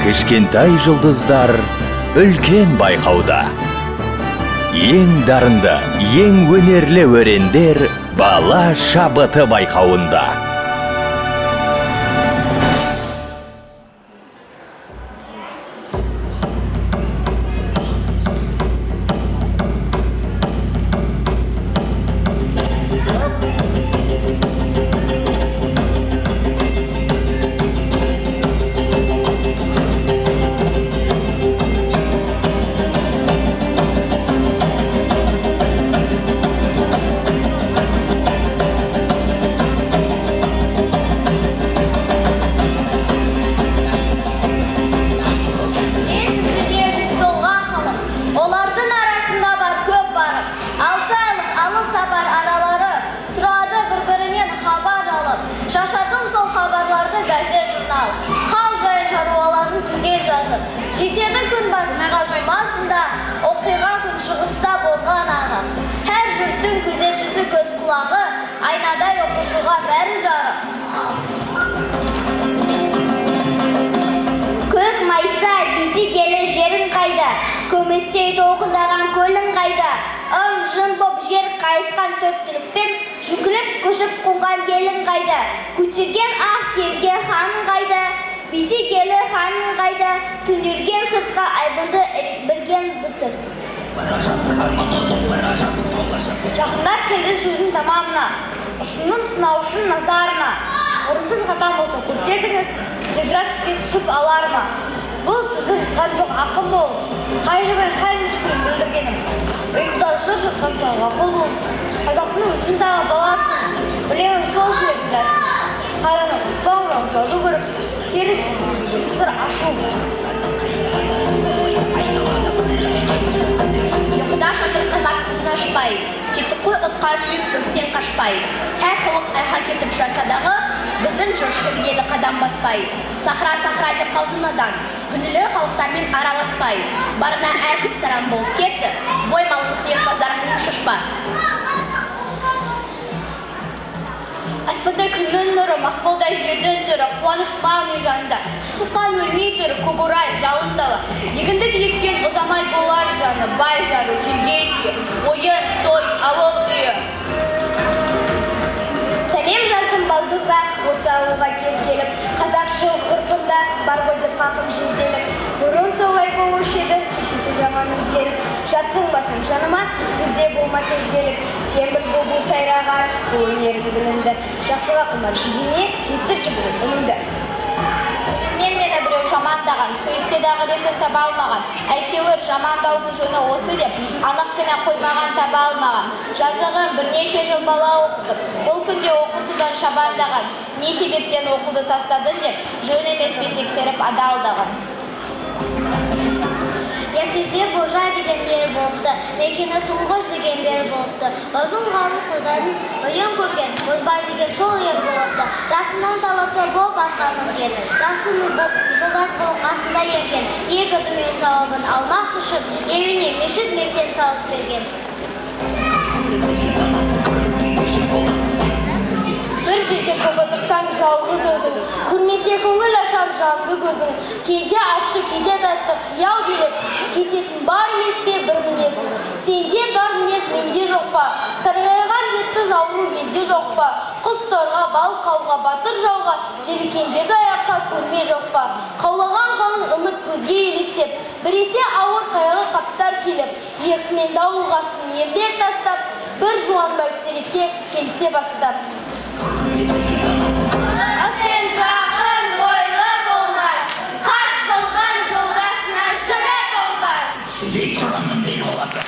Кішкентай жұлдыздар үлкен байқауда. Ең дарынды, ең өнерлі өрендер бала шабыты байқауында. Білесіз, дүние жүзі толған халық, олардың арасында бар көп барып. 6 айлық алыс сапар аралары, тұрады бір-бірінен хабар алып. Шашатын сол хабарларды газет, журнал. Хал жайын, шаруаларын түгел жазып. Жетеді күн батысқа жұмасында, оқиға күн шығыста болған анық. Әр жұрттың күзетшісі, көз құлағы, айнадай оқушыға бәрі жарық. Көк майса битекелі жерің қайда? Күмістей толқындаған көлің қайда? Ым-жым боп жер қайысқан төрт түлікпен жүкіліп көшіп қонған елің қайда? Көтерген ақ кезген ханың қайда? Битекелі ханың қайда? Түнерген сыртқа айбынды білген бүтін. Жақындап келді сөздің тамамына, ұсыным сынаушының назарына. Орынсыз қатам болса, көрсетіңіз, ғибрат сізге түсіп алар ма? Бұл сөзді жазған жоқ ақын болып, қайғымен хәл мүшкіл білдіргенім. Ұйқыда жыр жатқан соң ғафыл болып, қазақтың өзім дағы баласымын, білемін сол жүректің жасын. Қараны ұмытпау, жазу көріп, теріс сыр ашу. Ұйқыда жатыр қазақ көзін ашпай, кеттік қой отқа күйіп, өрттен қашпай. Әр халық айға кетіп жатса дағы, біздің жұрт шөлге қадам баспай. Сахра, сахра деп қалды надан, күнілі халықтармен араласпай. Барына әркім саран болып кетті, бой малын өнерпаздар шашпа. Аспандай күннің нұры, мақпалдай жердің түрі, қуаныш бар жанында. Шыққан өлмей түрі, көкорай, жалын дала. Егінді еккен ұзамай болар жаны, бай жары келген күйі, ойын, той, ауыл үйі. Сәлем жаздым балдызға осы ауылға кез келіп, қазақшыл ғұрпында бар ғой деп қақым жезделіп. Бұрын солай болушы еді, кетпесе заман өзгеріп. Жатсынбасаң жаныма, бізде болмас өзгелік. Сен бір бұлбұл сайраған, бұл өнерің білінді. Жақсыға құмар жүзіңе, естіші бүгін үніңді. Мені біреу жамандаған, сөйтсе дағы ретін таба алмаған. Әйтеуір жамандаудың жөні осы деп, анық кінә қоймаған, таба алмаған. Жазығым, бірнеше жыл бала оқытып, бұл күнде оқытудан шабандаған. Не себептен оқуды тастадың деп, жөн емес пе тексеріп адалдығын? Ертеде Божа деген ер болыпты, мекені Тұңғыш деген бер болыпты. Ұзын қалың қодардың үйін көрген, Бозбай деген сол ер болыпты. Жасынан талапты боп атқа мінген, жақсы жолдас болып қасында ерген, екі дүние сауабын алмақ үшін еліне мешіт, мектеп салып берген. Бір жерде көп отырсаң жалғыз өзің, көрмесе көңіл ашар жанды көзің. Кейде ащы, кейде тәтті қиял билеп, кететін бар емес пе бір мінезің? Сенде бар мінез менде жоқ па? Сарғайған дертсіз ауру елде жоқ па? Құс торға, балық ауға, батыр жауға, желіккен жерді аяққа көрме жоқ па? Қаулаған қалың үміт көзге елестеп, біресе ауыр қайғы қаптар келіп, еркімен дауылға сын ерлер тастап, бір жуан бәйтерекке келсе бастап. Ықпен жақын ойлы болмас, қас қылған жолдасына жігіт болмас. Ей, Тұранның ел баласы.